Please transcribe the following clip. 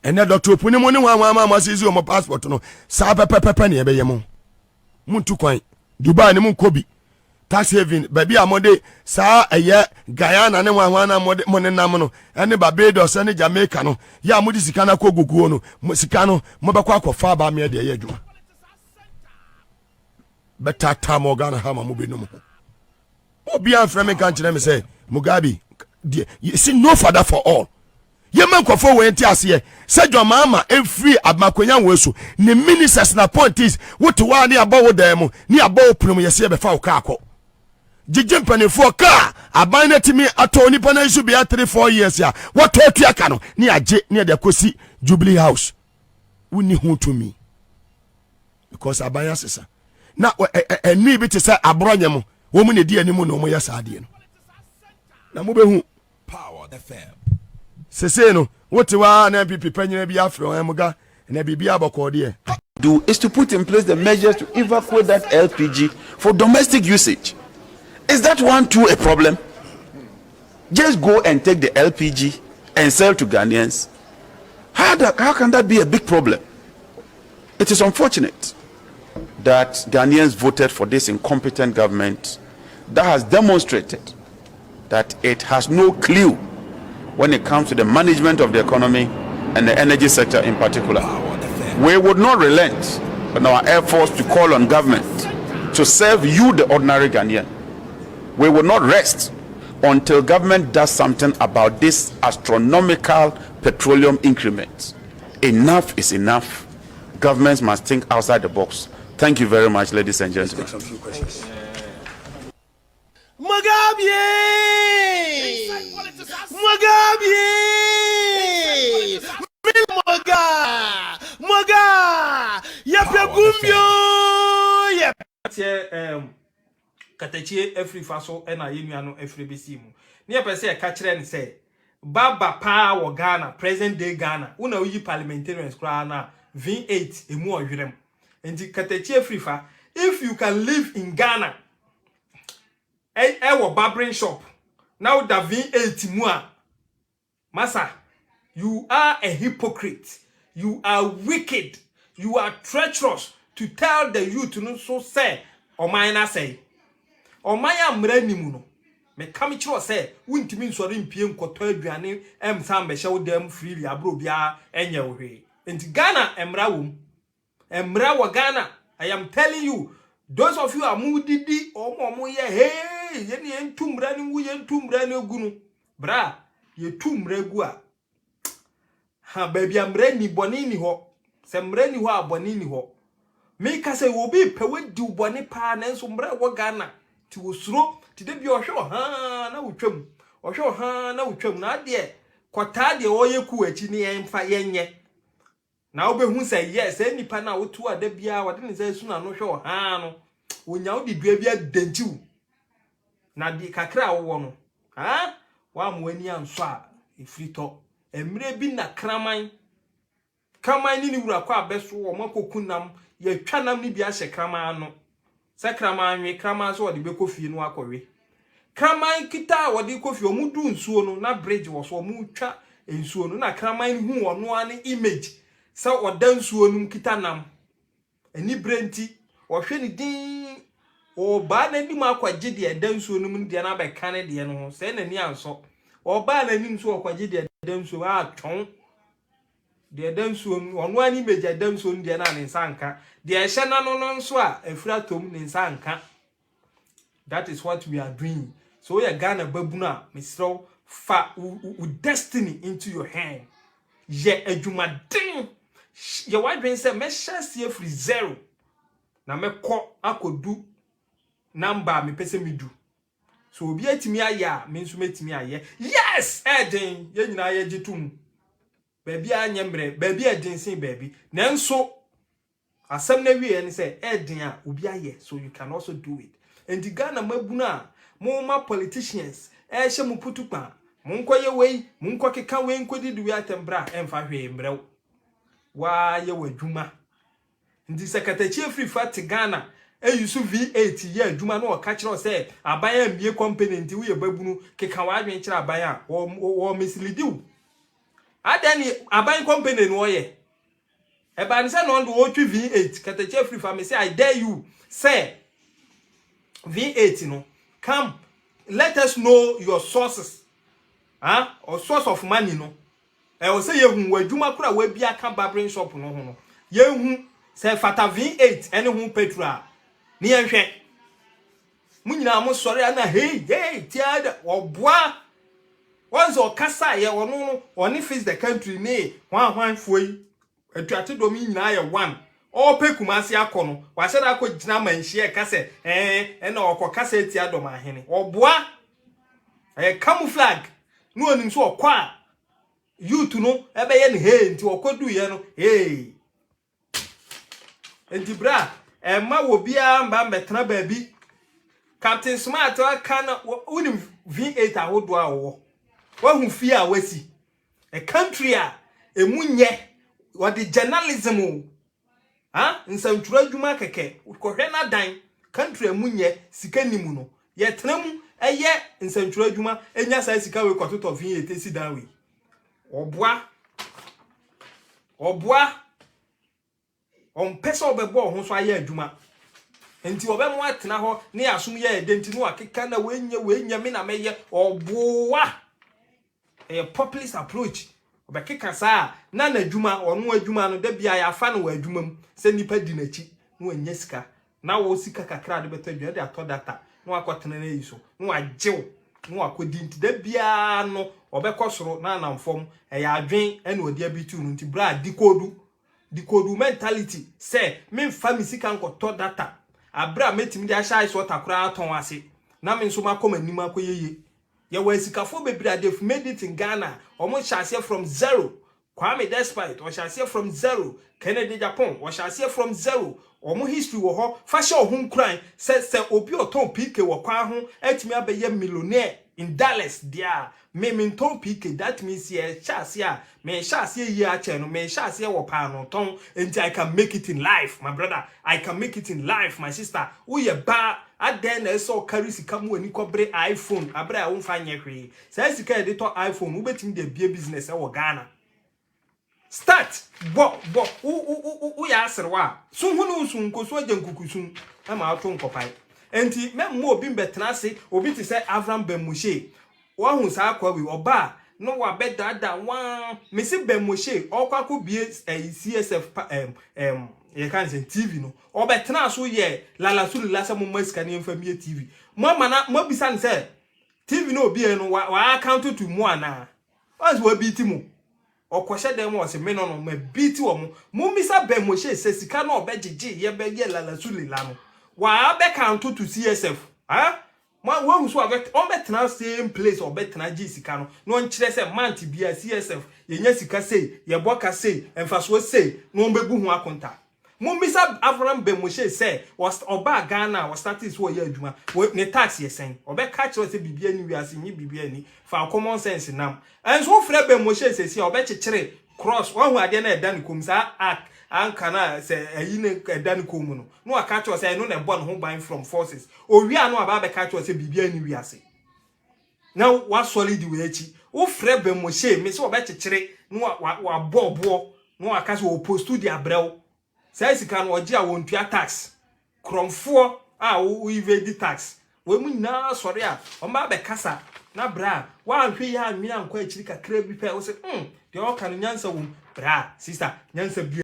Ɛnɛ Dr. Opuni mu ne wɔn a wɔn ama asisi wɔn passport no, saa pɛpɛpɛpɛ ne ɛbɛyɛ mo. Muntu kwan Dubai ne mu nkɔ bi, tax haven baabi a mode saa ɛyɛ Guyana ne wɔn a mode mo nenam no, ɛne Barbados ne Jamaica no yɛ a mode sika no akɔ guguo no, sika no mobɛkɔ akɔfa aba meɛ deɛ ɛyɛ adwuma bɛtaataa mo Ghana ha ma mobɛnum ho. Obiara mfrɛ me nka nkyerɛ me sɛ Mugabe deɛ yɛsi no father for all. Yɛma nkurɔfoɔ wɔ nte aseɛ sɛ John Mahama ɛfiri abakonya wɔ so ne ministers na appointees wote hɔ a, ne abɔ wo dan mu, ne abɔ wo pono mu, yɛsɛ yɛbɛfa wo kaa kɔ gyegye mpanimfoɔ kaa. Aban no atumi atɔ nipa no nso bia 3, 4 years a wɔtɔ atua ka no, ne agye ne yɛde akɔsi Jubilee House. Wonni ho tumi because aban asesa na ɛnui bi te sɛ aborɔ nyɛ mo. Wɔn mu na edi anim na wɔn yɛ saa adeɛ no na mobɛhu sese no wote hɔ a na NPP panyina bi afrɛ wɔn mo ga na biribi abɔkɔɔ deɛ. Do is to put in place the measures to evacuate that LPG for domestic usage. Is that one too a problem? Just go and take the LPG and sell to Ghanaians. How can that be a big problem? It is unfortunate that Ghanaians voted for this incompetent government that has demonstrated that it has no clue when it comes to the management of the economy and the energy sector in particular. We would not relent on our efforts to call on government to serve you, the ordinary Ghanaian. We will not rest until government does something about this astronomical petroleum increment. Enough is enough. Governments must think outside the box. Thank you very much, ladies and gentlemen. Some few questions. Mugabe! Mugabe! Muga! Muga! Yɛpɛ gumbio! Yɛ teɛ Katakyie Afrifa so ɛna yɛn nua no afiri bɛsi mu ne yɛpɛ sɛ yɛka kyerɛ no sɛ baba paa wɔ Ghana, present day Ghana, wo na woyi parliamentarians koraa na V8 emu ɔwerɛm. Nti Katakyie Afrifa, if you can live in Ghana ɛwɔ barbering shop na woda V8 mu a, masa, you are a hypocrite, you are wicked, you are treacherous to tell the youth no so sɛ ɔman no asɛe. Ɔman a mmara nim no, meka me kyerɛ sɛ wontumi nsɔre mpie nkɔtɔ aduane ɛmsa mbɛhyɛ wo dan mu freely abere obiara ɛnyɛ wo hwee. Nti Ghana mmara wɔ mu, mmara wɔ Ghana. I am telling you, those of you a mudidi ɔmo a ɔmo yɛ hey, yɛne yɛntu mmara no ngu, yɛntu mmara no gu no bra, yɛtu mmara gu a ha, baabi a mmara ni, bɔne ni hɔ. Sɛ mmara ni hɔ a, bɔne ni hɔ. Meka sɛ obi pɛ wadi wo bɔne paa, nanso mmara ɛwɔ Ghana nti wɔsuro nti da bi ɔhwɛ ɔhaa na wotwam, ɔhwɛ ɔhaa na wotwam. Na adeɛ kɔtaa deɛ ɔyɛ ku akyi ne yɛmfa yɛnyɛ na wobɛhu sɛ yɛ saa nipa no a wotu a da biara wɔde ne nsa asu n'ano hwɛ ɔhaa no, onya wode dua bi adankyiw na de kakra a wowɔ no ha, woama w'ani ansɔ a ɛfiri tɔ. Mmerɛ bi na kraman kraman ne ne wura kɔ abɛso wɔn akɔku nam, yɛtwa nam no bi ahyɛ kraman ano sɛ kraman nwe. Kraman nso wɔde bɛkɔ fie no akɔwe. Kraman kita a wɔde kɔ fie, wɔn du nsuo no na bridge wɔ so, wɔn twa nsuo no na kraman hu ɔno ara ne image sɛ ɔda nsuo no mu kita nam. Anibere nti ɔhwɛ ne din, ɔbaa n'anim akɔgye deɛ ɛda nsuo no mu no deɛ no abɛka ne deɛ no ho sɛ n'ani ansɔ. Ɔbaa n'anim so ɔkɔgye deɛ ɛda nsuo mu atwɔn deɛ ɛda nsuo mu, ɔno ara ne image a ɛda nsuo no deɛ no a ne nsa nka deɛ ɛhyɛ n'ano no nso a efiri atom ne nsa nka. That is what we are doing. So woyɛ Ghana babunu a, mesrɛ fa wo destiny into your hand. Yɛ adwumaden, yɛ w'adwene sɛ mɛhyɛ aseɛ firi zero na mɛkɔ akɔdu number a mepɛ sɛ medu so. Obi atumi ayɛ a, me nso mɛtumi ayɛ. Yes, ɛɛden, yɛn nyinaa yɛgye to mu. Baabi a nyɛ mmerɛ, baabi a ɛden sen baabi, nanso asɛm no awie ne sɛ ɛɛden a obi ayɛ, so you can also do it. Nti Ghana mabunu a moma politicians ɛhyɛ mo putukpa, monkɔyɛ wei, monkɔ keka wei, nkɔdidi wei atɛm bra, ɛmfa hwee mmerɛw. Waayɛ w'adwuma. Nti sɛ Katakyie Afrifa te Ghana eyi so V8 yɛ adwuma na ɔka kyerɛ sɛ aban ambie company nti woyɛ babunu keka w'adwene kyerɛ aban a, wɔ mislead wo. Adɛn ne aban company no ɔyɛ? Ɛbaa ne sɛ na ɔno de ɔretwi V8 Katakyie Afrifa me sɛ I dare you sɛ V8 no come let us know your sources huh? Or source of money no ɛwɔ sɛ yɛhu wɔ adwuma koro a wabi aka barbering shop no ho no yɛhu sɛ fata V8 ɛne ho petrol a ne yɛnhwɛ mo nyinaa mo sɔre ana hey hey tia da ɔboa wɔn sɛ ɔkasa yɛ ɔno no ɔne face the country ne hwan hwan foɔ yi atuate dɔm yi nyinaa yɛ one ɔɔpɛ Kumase akɔ no wahyɛ da akɔ gyina manhyia ɛka sɛ ɛɛ ɛna ɔkɔ kasa etia dɔm ahene ɔboa ɛyɛ camouflage ne onim so ɔkɔ a youth no ɛbɛyɛ ne hey nti ɔkɔ du yɛ no hey nti bra ɛma wɔ biara mba mbɛtena baabi Captain Smart aka na wonim V8 ahodoɔ a wɔwɔ wahu fie a wasi a country a emu nyɛ wɔde journalism o ha nsɛntwerɛ adwuma kɛkɛ kɔhwɛ n'adan country a emu nyɛ sika ni mu no yɛtena mu ɛyɛ nsɛntwerɛ adwuma enya saa sika wei kɔtotɔ V8 esi dan wei ɔboa ɔboa ɔmpɛ sɛ ɔbɛbɔ ɔho so ayɛ adwuma nti ɔbɛmo atena hɔ ne asom yɛ ɛdɛ nti no akeka na wei nyɛ me na mɛyɛ ɔboa ɛyɛ populist approach ɔbɛkeka saa na n'adwuma ɔno adwuma no da bia yɛafa no wɔ adwuma mu sɛ nipa di n'akyi na wanya sika na wɔ sika kakra de bɛtɔ aduane de atɔ data na wakɔtena n'ayi so na wagyew na wakɔdi nti da biara no ɔbɛkɔ soro na anam fam ɛyɛ adwen ɛna ɔde abitu no nti bra decode decode mentality sɛ memfa me sika nkɔtɔ data abere a mɛtumi de ahyɛ ice water koraa atɔn ase na me nso makɔ m'anim akɔ yeye yɛwɔ asikafoɔ bebree a they've made it in Ghana wɔn hyɛ aseɛ from zero Kwame Despite ɔhyɛ aseɛ from zero Kennedy Agyapong ɔhyɛ aseɛ from zero wɔn history wɔ hɔ fa hyɛ ɔho nkuran sɛ sɛ obi ɔtɔn PK wɔ kwan ho atumi abɛyɛ millionaire in dollars deɛ a me me ntɔn PK that means yɛ hyɛ aseɛ a me hyɛ aseɛ yie akyɛ no me hyɛ aseɛ wɔ paano tɔn nti I can make it in life my brother I can make it in life my sister woyɛ baa adɛn na ɛsɛ ɔkari sika mu ani kɔbere iPhone abere a womfa nyɛ hwee saa sika yɛde tɔ iPhone wobɛtumi de abie business ɛwɔ Ghana start bɔ bɔ wo wo wo woyɛ aserewa a so hu ne nsu nkoso agya nkukusun ɛma ato nkɔpae nti mɛmma obi mbɛtena ase obi te sɛ Avram Ben Moshe wahu saa akwa wi ɔba a na wabɛdaadaa waa mesi Ben Moshe ɔkɔ akɔ bie ɛyi CSF pa ɛm ɛm yɛka ne sɛ TV no ɔbɛtena so yɛ lalasulila sɛ mo ma sika ne yɛmfa mie TV mo ama na mo abisa ne sɛ TV no obi yɛ no wa wa account to mu anaa wɔn sɛ wabi ti mu ɔkɔhyɛ dɛm ɔsɛ me no no ma bi ti wɔ mo mo misa Ben Moshe sɛ sika no ɔbɛgyegye yɛbɛyɛ lalasulila no waa bɛka to CSF ah mo wahu so abɛ ɔmbɛtena same place ɔbɛtena gye sika no na ɔnkyerɛ sɛ month bia CSF yɛnya sika sei yɛbɔ ka sei mfasoɔ sei na ɔmbɛbu ho akonta mommisa Avram Ben Moshe sɛ ɔbaa Ghana a ɔstarte so ɔyɛ adwuma ne tax yɛ sɛn ɔbɛka kyerɛ sɛ biribi ani wiase nye biribi ani fa common sense nam ɛnso wofrɛ Ben Moshe sɛsi a ɔbɛkyekyere cross wahu adeɛ na ɛda ne kɔm saa ark anka na sɛ ɛyi ne ɛda ne kɔn mu no na waka kyerɛ sɛ ɛno na ɛbɔ ne ho ban from forces owia no aba abɛka kyerɛ sɛ biribi ani wiase na wasɔre di wɔ akyi wofrɛ Ben Moshe me sɛ ɔbɛkyekyere na wabɔ ɔboɔ na waka sɛ ɔpostu de abrɛw saa sika no ɔgye a wɔntua tax korɔmfoɔ a wo evade tax wɔn mu nyinaa sɔre a wɔn ba abɛkasa na bra woanhwɛ yi anwene ankɔ akyiri kakra bi pɛ wo sɛ deɛ ɔka no nyansa wɔ mu bra sister nyansa bi.